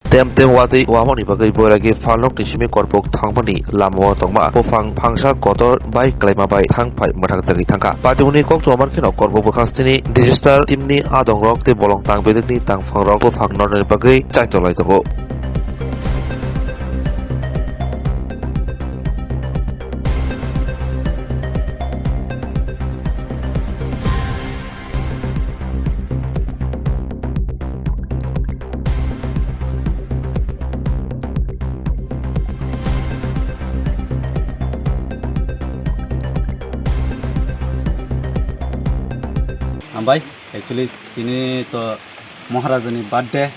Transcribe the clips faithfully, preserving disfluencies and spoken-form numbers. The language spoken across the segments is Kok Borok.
Tem tem watwi wamani bagwi boiragi phalnokni simi korbuk thangmani lamao tongma buphang phangsa kotor bai klaima bai thang phai mwthang jagwi thangkha. Patimuni koktwma mankheno korbuk bwkhaksini disaster teamni adongrok tei bolong tang bedekni tangphangrok buphang nornani bagwi chaitolai tongo. Hambai, actually, chini to Maharajani birthday.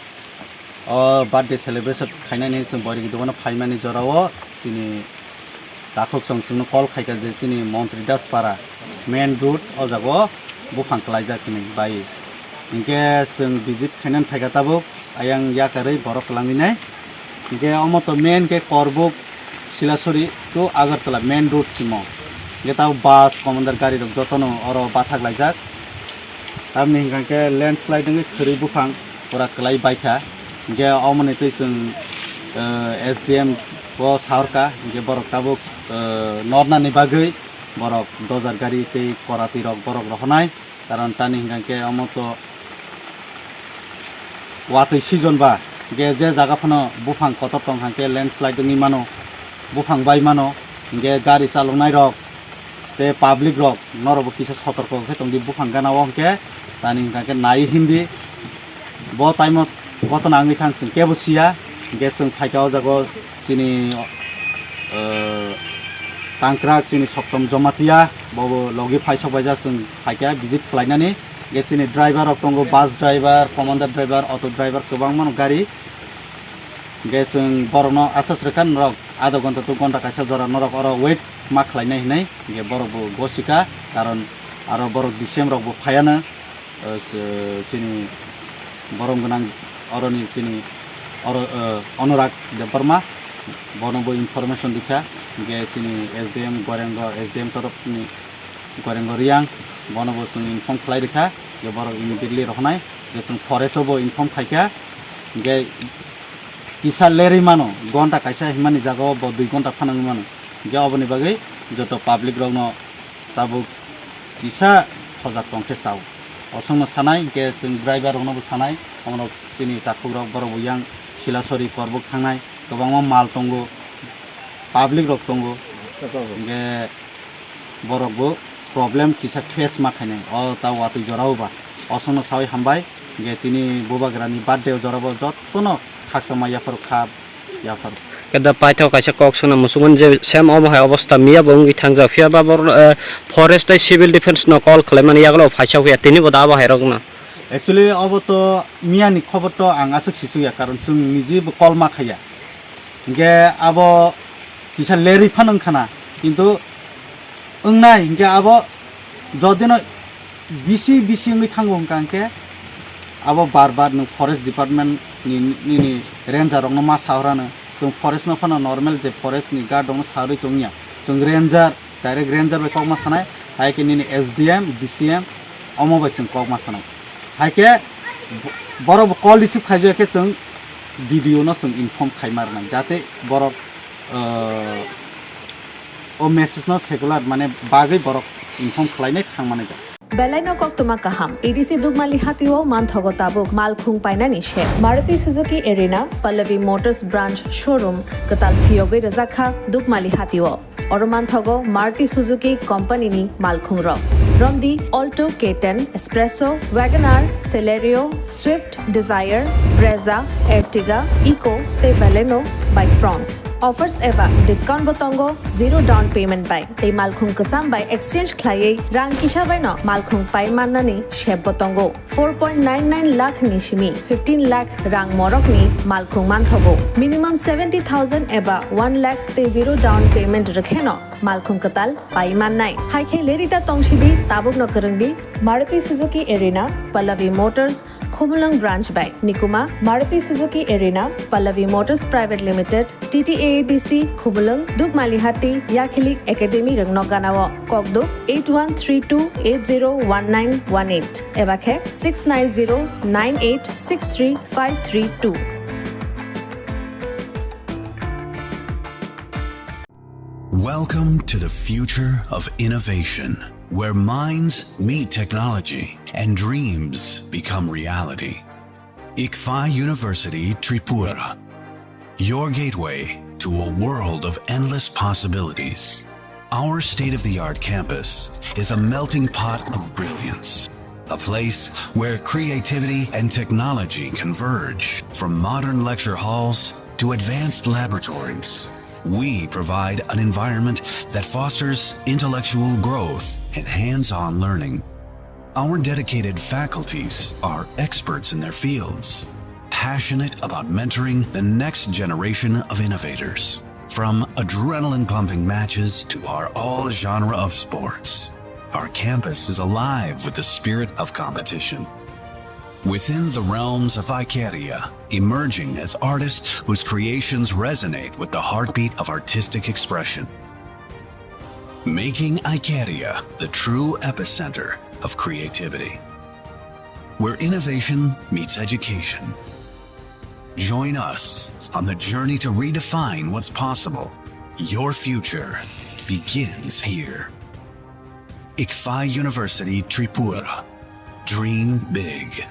O birthday celebration khainani chwng boirigi dugano phaimani jorao chini takhuk chwng chwngno call khaikha je chini Montri Daspara main road o jago buphang klaijak hinwi bai. Hinkhe chwng visit khainani phaikha tabuk ayang yakarwi borok kwlangwi nai. Hinkhe omo to main khe Korbuk Silasori to Agartala main road simo. Hinkhe tabuk bus, commander gari rok jotono oro bathak laijak. Tamni hinkhe landslide wngwi khwrwi buphang pura kwlai baikha. Hinkhe omoni twi chwng, eh, S D M o sahorkha, hinkhe borok tabuk, eh, nornani bagwi borok dojar gari tei korati rok borok rohonai. Karon tani hinkhe omo to watwi season ba, hinkhe je jaga phano buphang kotor tong hinkhe landslide wngwi mano, buphang bai mano, hinkhe gari chaloknai rok tei public rok norokbo kisa sotorko khe tongdi buphang gana o hinkhe tani hinkhe nai hindi. Bo taimo gotona wngwi thang chwng kebo siya, hinkhe chwng phaikha o jaga o chini, eh, tangkrak chini Soktom Jomatia, bobo logi phaisok baijak chwng phaikha visit khlainani. Hinkhe chini driver rok tongo, bus driver, commander driver, auto driver kwbangmano gari. Hinkhe chwng borokno aswk swrwkha norok adha ghonta to ghonta kaisa jora norok oro wait ma khlainai hinwi, hinkhe borokbo gosika, karon aro borok D C M rokbo phaiano. O, se-, chini borom gwnang oroni chini oro, o, Anurag Debbarma, bono bo information rikha, hinkhe chini S D M Gorengo, S D M torop ni Gorengo Riang, bono bo chwng inform khlai rikha, je borok immediately rohonai, je chwng forest o bo inform khaikha, hinkhe kisa lerwi mano, gonta kaisa himani jaga o bo dui gonta phano wngwi mano, hinkhe oboni bagwi joto public rokno tabuk kisa hojak tong khe chao. Osongno sanai, hinkhe chwng driver rokno bo sanai, omono chini takhuk rok borok bo yang Silasori Korbuk thangnai, kwbangma mal tongo, public rok tongo, hinkhe borok bo problem kisa face ma khainai, o ta watwi jora o ba. Osongno sawi hambai, hinkhe tini bubagrani birthday o jora bo jotono khakchangma yaphar kha. Yaphar. Keda paithak kaisa kok swnam muchungmani je sem omo hai obostha miya bo wngwi thangjak, phiya ba borok, eh, forest tei civil defense no call khlaimani yagulo phaisa phiya, tini bo da abo hai rok no. Actually, obo to miya ni khobor to ang aswk sichukya, karon chwng niji bo call ma khaiya. Hinkhe abo kisa lerwi phano wngkhana, kintu wngnai hinkhe abo jodino bisi bisi wngwi thango hwnkha hinkhe abo bar bar nwng forest department ni, nini ranger rokno ma sahorano. Chwng forest no phano normal je forest ni guard rokno saharwi tongya. Chwng ranger, direct ranger bai kokma sanai, hai khe nini S D M, D C M omo bai chwng kokma sanai. Hai khe borok bo call receive khaijak khe chwng B D O no chwng inform khaima rwnai, jate borok, uh, o message no secular mane bagwi borok inform khlainai thangmani jak. Belai no koktwma kaham. A D C Dukmali hatio manthogo tabuk malkhung painani se. Maruti Suzuki Arena, Pallavi Motors Branch Showroom, kwtal phiyogwi rwjakha Dukmali hatio. Oro manthogo Maruti Suzuki Company ni malkhung rok. Romdi Alto K ten, Espresso, WagonR, Celerio, Swift, Dzire, Brezza, Ertiga, Eeco tei Baleno by Fronx. Offers eba discount bo tongo, zero down payment bai. Tei malkhung kwcham bai exchange khlaiwi rang kisa bai no malkhung pai mannani sep bo tongo. Four point nine nine lakh ni simi fifteen lakh rang morok ni malkhung manthogo. Minimum seventy thousand eba one lakh tei zero down payment rwkhe no malkhung kwtal pai mannai. Hai khe lerita tongsidi, tabuk no kwrwngdi Maruti Suzuki Arena, Pallavi Motors, Khumulwng Branch bai. Nikuma, Maruti Suzuki Arena, Pallavi Motors Private Limited, T T A A D C, Khumulwng, Dukmalihati, Yakhilik Academy rwngno ganao. Kokduk eight one three two eight zero one nine one eight eba khe six nine zero nine eight six three five three two. Welcome to the future of innovation, where minds meet technology and dreams become reality. ICFAI University Tripura, your gateway to a world of endless possibilities. Our state of the art campus is a melting pot of brilliance, a place where creativity and technology converge. From modern lecture halls to advanced laboratories, we provide an environment that fosters intellectual growth and hands on learning. Our dedicated faculties are experts in their fields, passionate about mentoring the next generation of innovators. From adrenaline pumping matches to our all genre of sports, our campus is alive with the spirit of competition. Within the realms of Icaria, emerging as artists whose creations resonate with the heartbeat of artistic expression. Making Icaria the true epicenter of creativity, where innovation meets education. Join us on the journey to redefine what's possible. Your future begins here. ICFAI University Tripura. Dream big.